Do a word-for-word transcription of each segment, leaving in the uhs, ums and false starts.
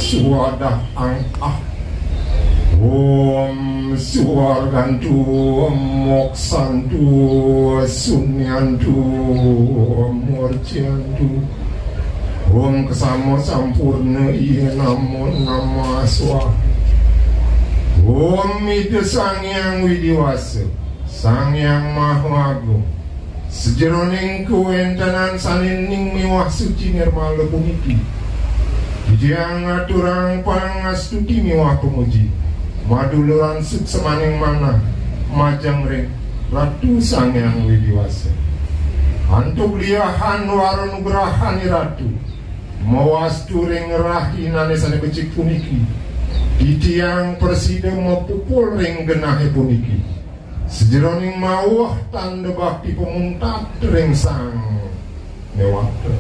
Swadah angah. Om swargantu, om moksantu, sunyantu, om murjantu. Om kesama sampurna iya namo nama swaha. Om Ida Sang Hyang Widi Wasa, Sang Hyang Maha Agung, sajeroning kawentenan sane ning miwah suci nirmala puniki, titiang ngaturang pangastuti miwah pamuji, maduluran suksmaning manah majeng ring Ratu Sang Hyang Widi Wasa. Antuk liahan wara nugrahane Ratu, mawastu ring rahinane sane becik puniki, titiang prasida mapupul ring genahe puniki. Sajeroning maweh tanda bakti pamuntat ring Sang Dewata,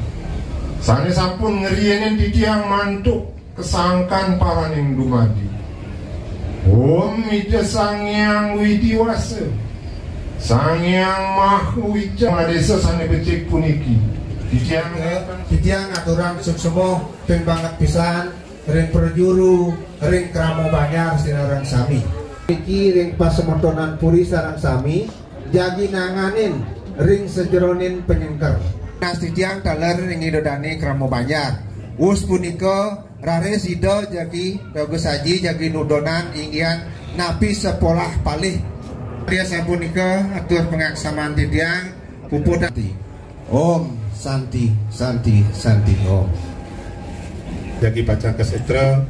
sane sampun ngriinin titiang mantuk kasangkan paraning dumadi. Om Ida Sang Hyang Widi Wasa, Sang Hyang Maha Wicara, desa sane becik puniki, titiang, titiang aturang suksma ping banget pisan ring prajuru, ring krama banjar sinareng sami. Niki ring pasemetonan puri sareng sami, jagi nanganin ring sajeroning panyengker. Nastitiang taler ring Ida Dane krama banjar. Wus punika raris Ida jagi dados aji jagi nudonan inggihan napi sepolah palih. Dia sapunika atur pangaksaman titiang puput ati. Om Santi, Santi, Santi Om. Jagi pacang kasetra,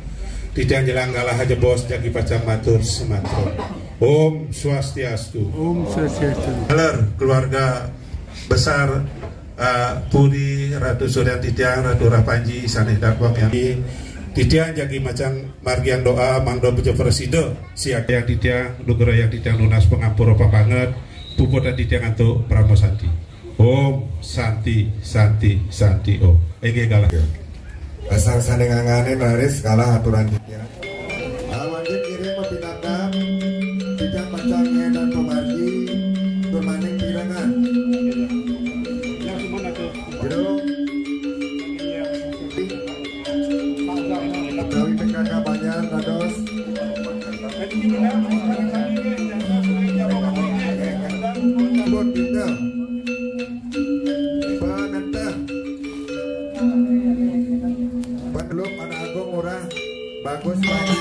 titiang jelang galah aja bos jagi pacang matur semantra. Om Swastiastu. Om Swastiastu. Keluarga besar, eh, Puri Ratu Suryan titiang, Ratu Rapanji, sané dapok yang titiang jagi macang margiang doa mangda bejo prasida siaga yang titiang nugraha yang titiang nunas pangampura pabanget puputan titiang antuk Parama Santi. Om Santi, Santi, Santi Om. Inggih galah. Sang sané nganganin raris galah aturan titiang. Awanjing kiring mapinaka, titiang pacang ngédan pamargi, tur maning pirengan. Jero. Utawi P K K Banjar dados. Buat pinter. Penenteng. Penelup anak agung murah. Bagus pagi.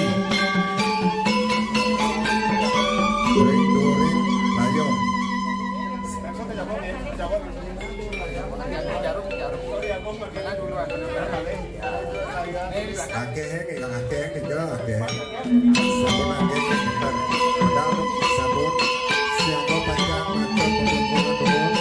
During, during, ayo. Akeh, akeh, akeh. Sabun akeh, pinter. Padahal sabun siaga panjang, matur, matur, matur.